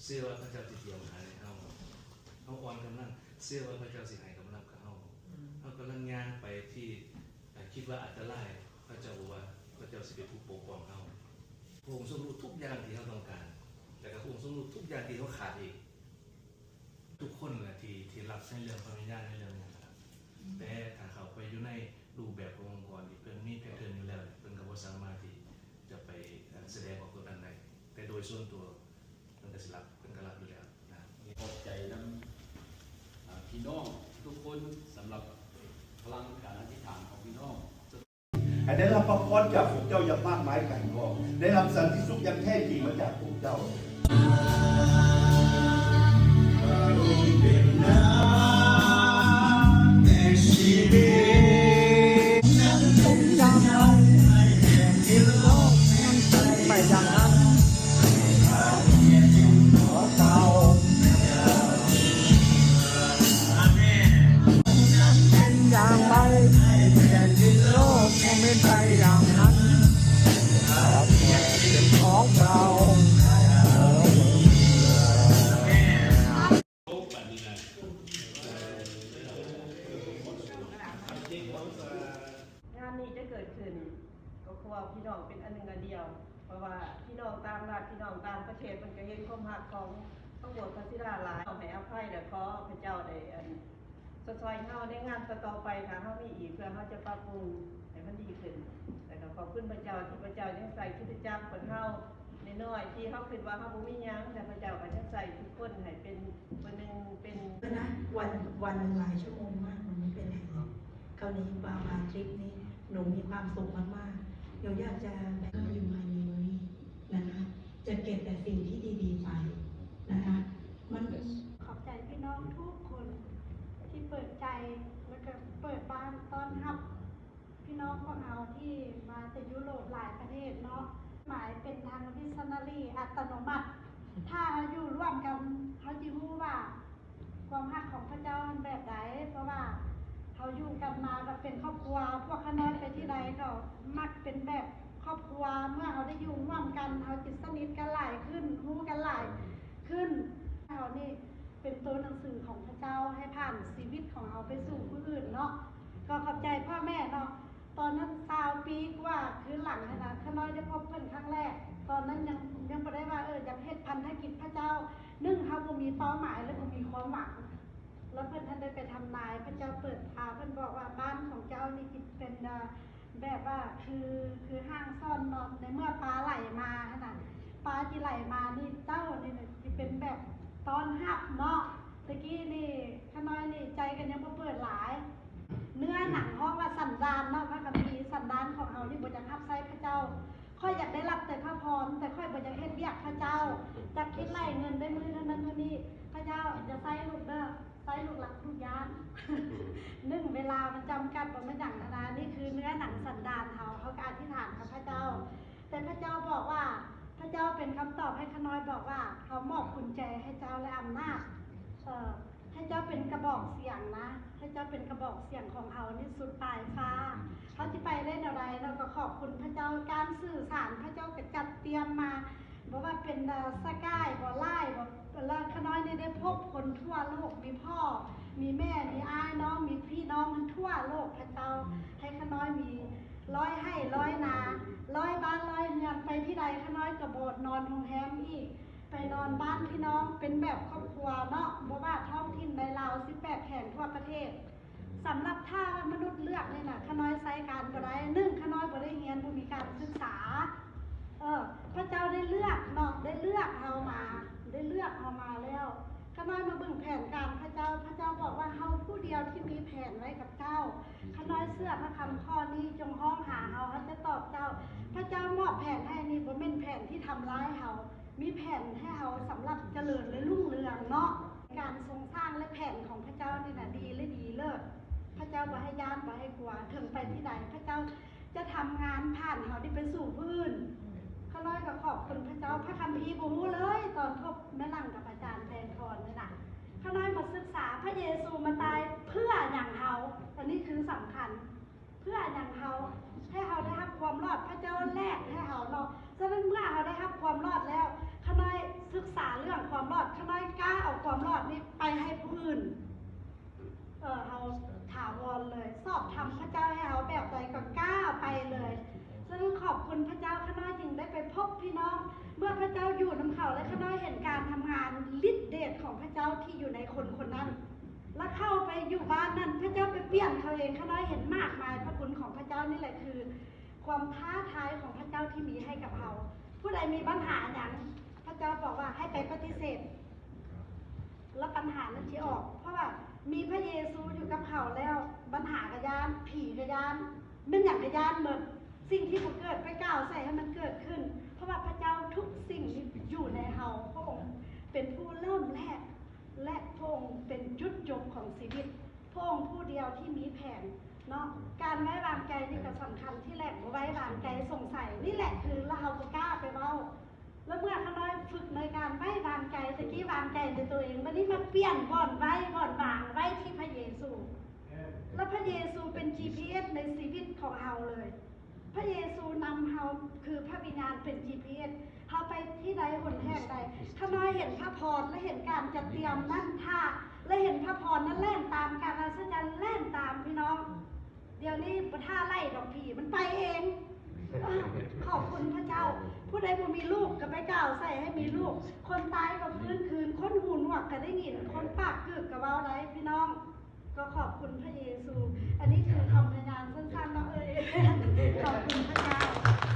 ເຊື່ອວ່າພະເຈົ້າຊິຕຽມອາຫານໃຫ້ເຮົາ. ເຮົາອ່ອນກຳລັງ, ເຊື່ອວ່າພະເຈົ້າຊິໃຫ້ກຳລັງກັບເຮົາ. ເຮົາກຳລັງຍ່າງໄປທີ່ ເອີ ຄິດວ່າອັນຕະລາຍ, ພະເຈົ້າບອກວ່າພະເຈົ້າຊິເປັນຜູ້ປົກປ້ອງເຮົາ. ພະອົງຊົງຮູ້ທຸກຢ່າງທີ່ເຮົາຕ້ອງການ, ແລະກໍພະອົງຊົງຮູ້ທຸກຢ່າງທີ່ເຮົາຂາດອີກ. ທຸກຄົນແຫຼະທີ່ ທີ່ຮັບໃນເລື່ອງພະວິນຍານ ໃນເລື່ອງຫຍັງກໍຕາມ, ແຕ່ຖ້າເຂົ້າໄປຢູ່ໃນຮູບແບບຂອງອົງກອນທີ່ເພິ່ນມີແພດເທີນຢູ່ແລ້ວ, ເພິ່ນກໍບໍ່ສາມາດທີ່ຈະໄປ ເອີ ສະແດງອອກຕົວນັ້ນໄດ້. ແຕ່ໂດຍສ່ວນຕົວ ເພິ່ນກໍຊິຮັບ, ເພິ່ນກໍຮັບຢູ່ແລ້ວນະ. ຂອບໃຈນຳ ອາ ພີ່ນ້ອງທຸກຄົນ ສຳລັບພະລັງການອະທິຖານຂອງພີ່ນ້ອງ. ໃຫ້ໄດ້ຮັບພະພອນຈາກພວກເຈົ້າຢ່າງມາກມາຍໄກ່ກອງ, ໄດ້ຮັບສັນຕິສຸກຢ່າງແທ້ຈິງມາຈາກພວກເຈົ້າ. ໄປຢ່າງນັ້ນ ເປັນຢ່າງໃດ ແຜ່ນດິນໂລກກໍເປັນໄປຢ່າງນັ້ນ ເປັນຂອງເຈົ້າ. ງານນີ້ຈະເກີດຂຶ້ນ ກໍເພາະວ່າພີ່ນ້ອງເປັນອັນໜຶ່ງອັນດຽວ, ເພາະວ່າພີ່ນ້ອງຕ່າງລັດ ພີ່ນ້ອງຕ່າງປະເທດ ເພິ່ນກໍເຫັນຄວາມຮັກຂອງພະໂບດພະສີດາຫຼາຍ. ເຮົາໃຫ້ອະໄພ ແລະ ຂໍພະເຈົ້າໄດ້ ອັນ ຊົດຊ່ອຍເຮົາໃນງານຕໍ່ໆໄປ ຖ້າເຮົາມີອີກ ເພື່ອເຮົາຈະປັບປຸງໃຫ້ມັນດີຂຶ້ນ. ແລ້ວກໍຂອບຄຸນພະເຈົ້າທີ່ພະເຈົ້າຍັງໃຊ້ຄຣິສຕະຈັກຂອງເຮົານ້ອຍໆ ທີ່ເຮົາຄິດວ່າເຮົາບໍ່ມີຫຍັງ, ແຕ່ພະເຈົ້າກໍຍັງໃຊ້ທຸກຄົນໃຫ້ເປັນຄົນໜຶ່ງ ເປັນ ນະ ວັນ ວັນໜຶ່ງຫຼາຍຊົ່ວໂມງມາກ ມັນມີເວລາ. ຄາວນີ້ວ່າມາທຣິບນີ້ ໜູມີຄວາມສຸກມາກໆ. ໜູຢາກຈະ ກໍຢູ່ພາຍໃນມື້ນີ້ນະຄະ ຈະເກັບແຕ່ສິ່ງທີ່ດີໆໄປນະຄະ. ມັນ ຂອບໃຈພີ່ນ້ອງທຸກຄົນທີ່ເປີດໃຈ ແລ້ວກໍເປີດບ້ານຕ້ອນຮັບ ພີ່ນ້ອງຂອງເຮົາທີ່ມາແຕ່ຢູໂຣບຫຼາຍປະເທດເນາະ, ໝາຍເປັນທາງມິສຊະນາຣີອັດຕະໂນມັດ. ຖ້າເຮົາຢູ່ຮ່ວມກັນ ເຮົາຊິຮູ້ວ່າຄວາມຮັກຂອງພະເຈົ້າມັນແບບໃດ, ເພາະວ່າເຮົາຢູ່ກັນມາກໍເປັນຄອບຄົວ, ພວກຂ້ານ້ອຍໄປທີ່ໃດກໍມັກເປັນແບບຄອບຄົວ. ເມື່ອເຮົາໄດ້ຢູ່ຮ່ວມກັນ ເຮົາຊິສະໜິດກັນຫຼາຍຂຶ້ນ, ຮູ້ກັນຫຼາຍຂຶ້ນ. ເຮົານີ້ ເປັນໂຕໜັງສືຂອງພະເຈົ້າ ໃຫ້ຜ່ານຊີວິດຂອງເຮົາໄປສູ່ຜູ້ອື່ນເນາະ. ກໍຂອບໃຈພໍ່ແມ່ເນາະ, ຕອນນັ້ນຊາວປີກວ່າຄືຫຼັງຫັ້ນນະ ຂ້ານ້ອຍໄດ້ພົບເພິ່ນຄັ້ງແລກ. ຕອນນັ້ນຍັງ ຍັງບໍ່ໄດ້ວ່າ ເອີ ຢາກເຮັດພັນທະກິດພະເຈົ້າ. ໜຶ່ງ ເຮົາບໍ່ມີເປົ້າໝາຍ ແລະ ບໍ່ມີຄວາມຫວັງ. ແລ້ວເພິ່ນຫັ້ນໄດ້ໄປທຳນາຍ, ພະເຈົ້າເປີດຕາ, ເພິ່ນບອກວ່າ ບ້ານຂອງເຈົ້ານີ້ຊິເປັນ ເອີ ແບບວ່າຄື ຄືຮ່າງສ້ອນເນາະ, ໃນເມື່ອປາໄຫຼມາຫັ້ນນະ, ປາທີ່ໄຫຼມານີ້ ເຈົ້ານີ້ນະຊິເປັນແບບຕ້ອນຮັບເນາະ. ຕະກີ້ນີ້ຂ້ານ້ອຍນີ້ໃຈກໍຍັງບໍ່ເປີດຫຼາຍ, ເນື້ອໜັງຮ້ອງວ່າສັນດານເນາະ, ພະຄຳພີ ສັນດານຂອງເຮົານີ້ບໍ່ຢາກຮັບໃຊ້ພະເຈົ້າ. ຂ້ອຍຢາກໄດ້ຮັບແຕ່ພະພອນ, ແຕ່ຂ້ອຍບໍ່ຢາກເຮັດວຽກພະເຈົ້າ. ຈັກຄິດໄລ່ເງິນໄດ້ມື້ເທົ່ານັ້ນເທົ່ານີ້, ພະເຈົ້າຢ່າໃຊ້ລູກເດີ. ໃຊ້ລູກຫຼານລູກຢ້ານ ໜຶ່ງ ເວລາມັນຈຳກັດ ບໍ່ແມ່ນຫຍັງນະ. ນີ້ຄືເນື້ອໜັງສັນດານເຮົາ, ເຮົາກໍອະທິຖານກັບພະເຈົ້າ. ແຕ່ພະເຈົ້າບອກວ່າ ພະເຈົ້າເປັນຄຳຕອບໃຫ້ຂ້ານ້ອຍ, ບອກວ່າເຮົາມອບກຸນແຈໃຫ້ເຈົ້າ ແລະ ອຳນາດ ເອີ ໃຫ້ເຈົ້າເປັນກະບອກສຽງນະ, ໃຫ້ເຈົ້າເປັນກະບອກສຽງຂອງເຮົາໃນສຸດປາຍຟ້າ. ເຮົາຊິໄປໄດ້ແນວໃດເນາະ, ກໍຂອບຄຸນພະເຈົ້າ. ການສື່ສານພະເຈົ້າກໍຈັດຕຽມມາ ບໍ່ວ່າເປັນ ເອີ ສະກາຍບໍ ລາຍບໍ ແລ້ວຂ້ານ້ອຍນີ້ໄດ້ພົບຄົນທົ່ວໂລກ, ມີພໍ່ ມີແມ່ ມີອ້າຍນ້ອງ ມີພີ່ນ້ອງທົ່ວໂລກ. ພະເຈົ້າໃຫ້ຂ້ານ້ອຍມີຮ້ອຍໄຮ່ຮ້ອຍນາ, ຮ້ອຍບ້ານຮ້ອຍເຮືອນ, ໄປທີ່ໃດຂ້ານ້ອຍກໍບໍ່ນອນໂຮງແຮມອີກ, ໄປນອນບ້ານພີ່ນ້ອງເປັນແບບຄອບຄົວເນາະ, ບໍ່ວ່າທ້ອງຖິ່ນໃດລາວສິບແປດແຂວງທົ່ວປະເທດ. ສຳລັບຖ້າວ່າມະນຸດເລືອກນີ້ນະ ຂ້ານ້ອຍໃຊ້ການບໍ່ໄດ້. ໜຶ່ງ ຂ້ານ້ອຍບໍ່ໄດ້ຮຽນ, ບໍ່ມີການສຶກສາ. ເອີ ພະເຈົ້າໄດ້ເລືອກເນາະ, ໄດ້ເລືອກເຮົາມາ, ໄດ້ເລືອກເຮົາມາແລ້ວ. ຂ້ານ້ອຍມາເບິ່ງແຜນການພະເຈົ້າ, ພະເຈົ້າບອກວ່າເຮົາຜູ້ດຽວທີ່ມີແຜນໄວ້ກັບເຈົ້າ. ຂ້ານ້ອຍເຊື່ອພະຄຳຂໍ້ນີ້, ຈົ່ງຮ້ອງຫາເຮົາ, ເຮົາຈະຕອບເຈົ້າ. ພະເຈົ້າມອບແຜນໃຫ້ນີ້ ບໍ່ແມ່ນແຜນທີ່ທຳລາຍເຮົາ, ມີແຜນໃຫ້ເຮົາສຳລັບຈະເລີນ ແລະ ຮຸ່ງເຮືອງເນາະ. ການຊົງສ້າງ ແລະ ແຜນຂອງພະເຈົ້ານີ້ນະ ດີ ແລະ ດີເລີດ. ພະເຈົ້າບໍ່ໃຫ້ຢ້ານ ບໍ່ໃຫ້ກົວ, ເຖິງໄປທີ່ໃດ ພະເຈົ້າຈະທຳງານຜ່ານເຮົານີ້ໄປສູ່ຜູ້ອື່ນ. ຂ້ານ້ອຍກໍຂອບຄຸນພະເຈົ້າ, ພະຄຳພີບໍ່ຮູ້ເລີຍ, ຕອນພົບແມ່ຫຼັງກັບອາຈານແພງພອນນີ້ນະ, ຂ້ານ້ອຍມາສຶກສາ ພະເຢຊູມາຕາຍເພື່ອຫຍັງເຮົາ, ອັນນີ້ຄືສຳຄັນ. ເພື່ອຫຍັງເຮົາ ໃຫ້ເຮົາໄດ້ຮັບຄວາມລອດ, ພະເຈົ້າແລກໃຫ້ເຮົາເນາະ. ສະນັ້ນເມື່ອເຮົາໄດ້ຮັບຄວາມລອດແລ້ວ, ຂ້ານ້ອຍເຊ ສຶກສາເລື່ອງຄວາມລອດ, ຂ້ານ້ອຍກ້າເອົາຄວາມລອດນີ້ໄປໃຫ້ຜູ້ອື່ນ. ເອີ ເຮົາຖາວອນເລີຍ, ຊອບທຳພະເຈົ້າໃຫ້ເຮົາແບບໃດກໍກ້າເອົາໄປເລີຍ. ສະນັ້ນຂອບຄຸນພະເຈົ້າ, ຂ້ານ້ອຍຈຶ່ງໄດ້ໄປພົບພີ່ນ້ອງ ເມື່ອພະເຈົ້າຢູ່ນຳເຂົາ ແລະ ຂ້ານ້ອຍເຫັນການທຳງານລິດເດດຂອງພະເຈົ້າທີ່ຢູ່ໃນຄົນຄົນນັ້ນ. ແລະ ເຂົ້າໄປຢູ່ບ້ານນັ້ນ ພະເຈົ້າໄປປ່ຽນເຂົາເອງ. ຂ້ານ້ອຍເຫັນມາກມາຍພະຄຸນຂອງພະເຈົ້າ. ນີ້ແຫຼະຄືຄວາມທ້າທາຍຂອງພະເຈົ້າທີ່ມີໃຫ້ກັບເຮົາ. ຜູ້ໃດມີບັນຫາຫຍັງ ພະເຈົ້າບອກວ່າໃຫ້ໄປປະຕິເສດ ແລ້ວບັນຫານັ້ນຊິອອກ. ເພາະວ່າມີພະເຢຊູຢູ່ກັບເຂົາແລ້ວ ບັນຫາກໍຢ້ານ, ຜີກໍຢ້ານ, ແມ່ນຫຍັງກໍຢ້ານໝົດ. ສິ່ງທີ່ບໍ່ເກີດ ໄປກ່າວໃສ່ໃຫ້ມັນເກີດຂຶ້ນ, ເພາະວ່າພະເຈົ້າທຸກສິ່ງຢູ່ໃນເຮົາ. ພະອົງເປັນຜູ້ເລີ່ມແລກ ແລະ ພະອົງເປັນຈຸດຈົບຂອງຊີວິດ. ພະອົງຜູ້ດຽວທີ່ມີແຜນເນາະ. ການໄວ້ວາງໃຈນີ້ກໍສຳຄັນ. ທີແລກບໍ່ໄວ້ວາງໃຈ, ສົງໄສ, ນີ້ແຫຼະຄື ແລ້ວເຮົາກໍກ້າໄປເວົ້າ. ແລ້ວເມື່ອຂ້ານ້ອຍຝຶກໃນການໄວ້ວາງໃຈ, ຕະກີ້ວາງໃຈໃນຕົວເອງ, ບັດນີ້ມາປ່ຽນບ່ອນໄວ້ບ່ອນວາງໄວ້ທີ່ພະເຢຊູ. ແລ້ວພະເຢຊູເປັນ ຈີພີເອສ ໃນຊີວິດຂອງເຮົາເລີຍ. ພະເຢຊູນຳເຮົາ ຄືພະວິນຍານເປັນ ຈີພີເອສ ເຮົາໄປທີ່ໃດຫົນແຫ່ງໃດ. ຂ້ານ້ອຍເຫັນພະພອນ ແລະ ເຫັນການຈັດຕຽມນັ້ນທ່າ ແລະ ເຫັນພະພອນນັ້ນແລ່ນຕາມ, ການອັດສະຈັນແລ່ນຕາມ, ພີ່ນ້ອງ. ດຽວນີ້ບໍ່ທ່າໄລ່ດອກຜີ, ມັນໄປເອງ. ຂອບຄຸນພະເຈົ້າ. ຜູ້ໃດບໍ່ມີລູກກໍໄປກ່າວໃສ່ໃຫ້ມີລູກ. ຄົນຕາຍກໍຟື້ນຄືນ, ຄົນຫູໜວກກໍໄດ້ຍິນ, ຄົນປາກກຶກກໍເວົ້າໄດ້, ພີ່ນ້ອງ. ກໍຂອບຄຸນພະເຢຊູ. ອັນນີ້ຄືຄຳພະຍານສັ້ນໆເນາະເອີຍ. ຂອບຄຸນພະເຈົ້າ.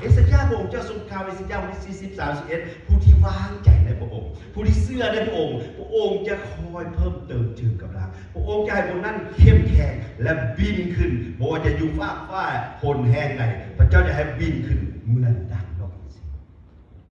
ເອສາຍາ ພະອົງເຈົ້າຊົງກ່າວ ເອສາຍາ ບົດທີສີ່ສິບ ສາມສິບເອັດ ຜູ້ທີ່ວາງໃຈໃນພະອົງ, ຜູ້ທີ່ເຊື່ອໃນພະອົງ, ພະອົງຈະຄອຍເພີ່ມເຕີມເຕີມກຳລັງ. ພະອົງຈະໃຫ້ຄົນນັ້ນເຂັ້ມແຂງ ແລະ ບິນຂຶ້ນ, ບໍ່ວ່າຈະຢູ່ຟາກຟ້າຫົນແຫ່ງໃດ, ພະເຈົ້າຈະໃຫ້ບິນຂຶ້ນເໝືອນດັ່ງ